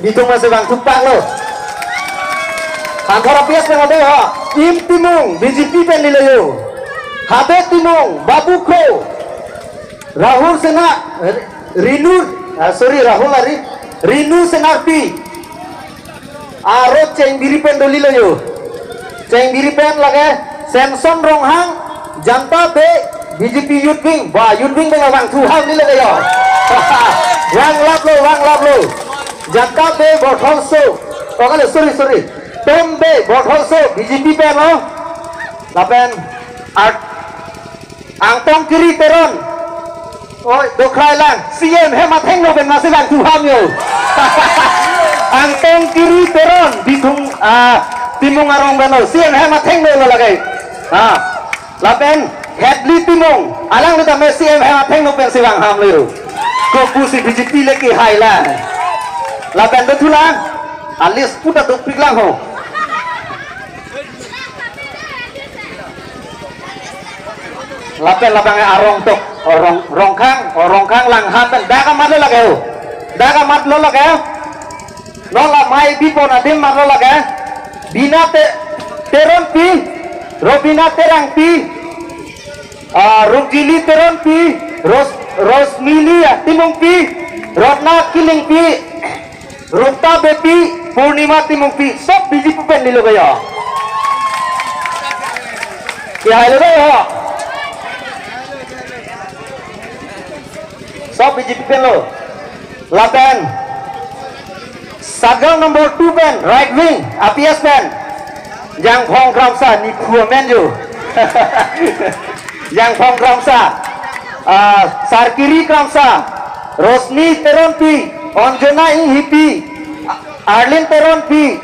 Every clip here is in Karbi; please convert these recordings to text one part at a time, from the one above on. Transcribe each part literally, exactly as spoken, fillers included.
Bithung masi vangthupak lo. Anthor P S pen ode ho. Im Timung B J P pen lilo yo. Habe Timung, Babu Kro, Rahul Sena, Rinu, ah, sorry, Rahul Ari, Rinu Senarpi. Aro Chengbiri pen dolilo yo. Chengbiri pen lake Samson Ronghang, Janta Be, B J P Youth Wing. Ba, Youth Wing pen vangthu ham ni lake yo. Vanglap lo, vanglap lo. Janta Be Bothol So. Oh, kali, sorry, sorry. Tom Be Bothol So, B J P pen lo. Lapen art Angtong Kiri Teron. Oi, dokhrai lang. C M hem athengno pen masi vangthu ham yo. Angtong Kiri Teron, Bithung, ah, Timung arong pen lo. C M hem athengno lo lake. Ah. Lapen Hadley Timung. Alangli tame C M hem athengno pensi vang ham lo yo. Kopusi B J P le kehai lang. Lapen dothu lang. Alis puta dopik lang ho. Lapen labang arong tok, Rong, Rongkhang, Rongkhang Langhan pen dak amat lo lake ho. Dak amat lo lake. Non la mai bipon adim mat lo lake. Bina Te, Teronpi, Robina Terangpi, ah, Rukjili Teronpi, Ros, Rosmili, ah, Timungpi, Rotna Kilingpi, Rukta Bepi, Purnima Timungpi, sob B J P pen lilo kaya. Kehai lo ho. Sob B J P pen lo. Lapen Satgaon number two pen, right wing, A P S pen. Jangphong Kramsa, ni phu amen jo. Jangphong Kramsa, ah, Sarkiri Kramsa, Rosni Teronpi, Anjona Inghipi, Arlin Teronpi,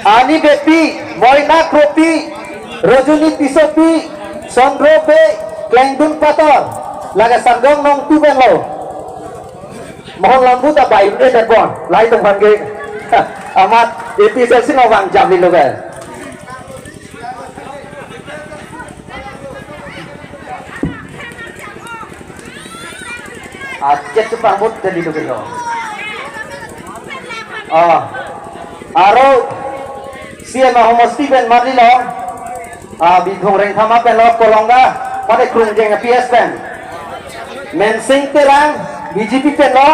Ani Bepi, Moina Kropi, Rojuni Tisopi, Sondro Be, Klengdun Pator, lake Sargaon nong two pen lo. Mohon lambu ta bai ne ta bon, lai tong phan ke. Amat A P H L C no vang jam lilo ke. Ajet chepangmut ke lilo ke ho. Ah, aro C M ahomosti pen marli lo. Ah, Bithung Rengthama pen lo, Kolonga, pada Krungjeng A P S pen. Mensing Terang, B J P pen lo,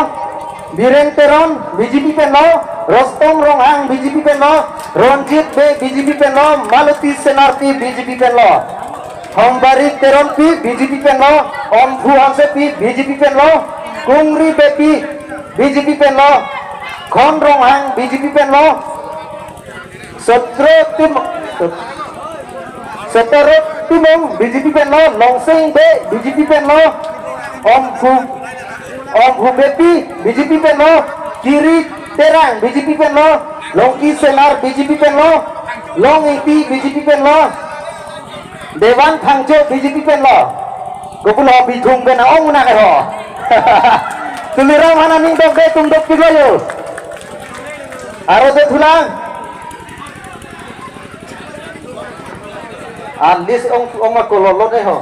Biren Teron, B J P pen lo, Rostom Ronghang, B J P pen lo, Ronjit Be, B J P pen lo, Maloti Senarpi, B J P pen lo, Hombari Teronpi, B J P pen lo, Omphu Hansepi, B J P pen lo, Kungri Bepi, B J P pen lo, Khon Ronghang, B J P pen lo, Sotro Tim-, Sotro Timung, B J P pen lo, Longsing Be, B J P pen lo, Omphu, Omphu Bepi, B J P pen lo, Kiri Terang, B J P pen lo, Longki Senar, B J P pen lo, Long Ingti, B J P pen lo, Devan Thangcho, B J P pen lo. Kopulo Bithung pen ong na ke ho. Tuliram hana ning dok de tum dok pilo yo. Aro de thulang. Alis ong ong ma kololo de ho.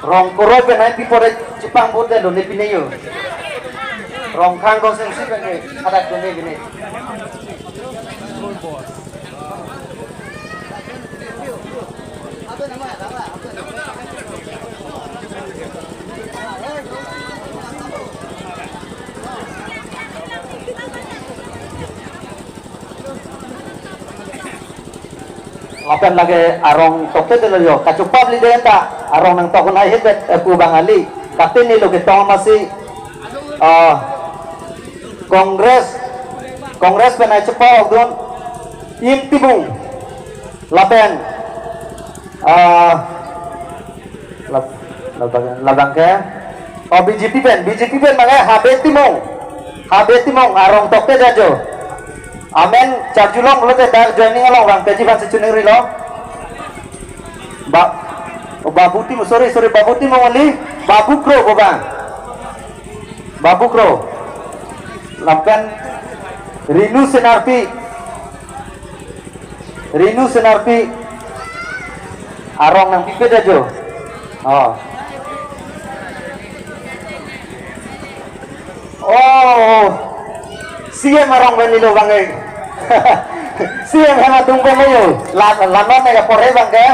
Rong koroi pen ai bipore chepangmut de lo ne pine yo. Rongkhang constituency pen ne adak ne pine. Lapen lake arong tokte de lo yo, kachopap li de ta, arong nangtok un hai het bet, eh, pu bang ali, katin ni lo ketong masi, ah, Congress, Congress pen ai chepa okdun, Im Timung, lapen, ah, Lab-, labang, labang ke. Oh, B J P pen, B J P pen mane Habe Timung. Habe Timung, arong tokte jajo. Amen, charjulong lote dak joining along vang, P G fan si chuning rilo. Ba-, oh, Babu Timung, sorry, sorry, Babu Timung only, Babu Kro, Bobang. Babu Kro. Lapen Rinu Senarpi. Renu Senarpi arong nangpipe da jo. Oh. Oh. C M arong pen lilo bang eh. C M hem atum pen lo yo. La la non ne porhe bang ke.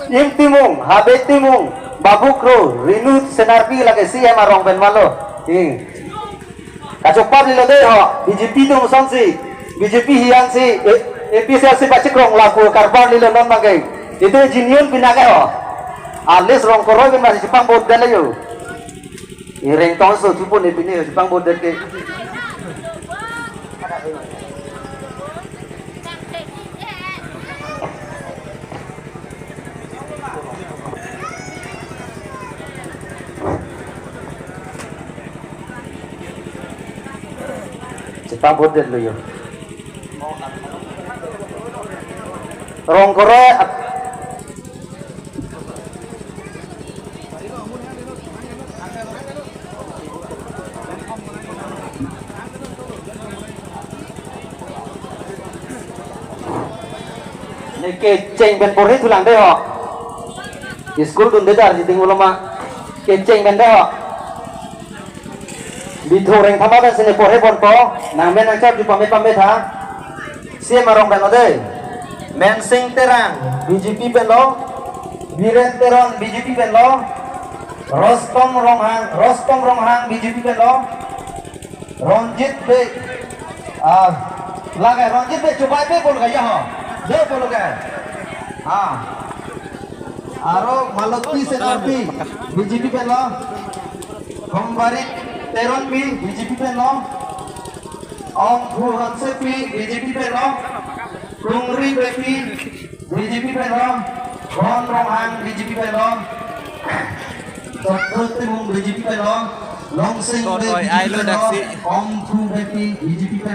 Im Timung, Habe Timung, Babu Kro, Renu Senarpi lake C M arong pen malo. Hmm. Kachopap lilo dei ho, B J P atum sonsi, B J P hian si, eh, A P H L C pachikrong lapu karbar lilo non bang ke. Itu genuine pina ke ho. Alis Rongkoroi pen masi chepang vote dale yo. Ireng tong so thupon ne pini chepang vote dale ke. Chepang vote det lo yo. Rongkoroi. Ne kecheng pen porhi thulang dei ho. School dunde dar jiding uloma. Kecheng pen dei ho. Bithoreng thama pen sene porhe ponpo. Nangmen nangchap di pame pame tha. C M arong pen lo dei. Mensing Terang, B J P pen lo. Biren Teron, B J P pen lo. Rostom Ronghang, Rostom Ronghang, B J P pen lo. Ronjit Bey, ah, lake Ronjit Bey chubai pe polo ka ya ho. Dei polo ka. Ah. Aro Maloti Senarpi, B J P pen lo. Hombari Teronpi, B J P pen lo. Ongphu Hansepi, B J P pen lo. Kungri Bepi, B J P pen lo. Bon Ronghang, B J P pen lo. Chokro Timung, B J P pen lo. Longsing Bey, B J P pen lo. Ongphu Bepi, B J P pen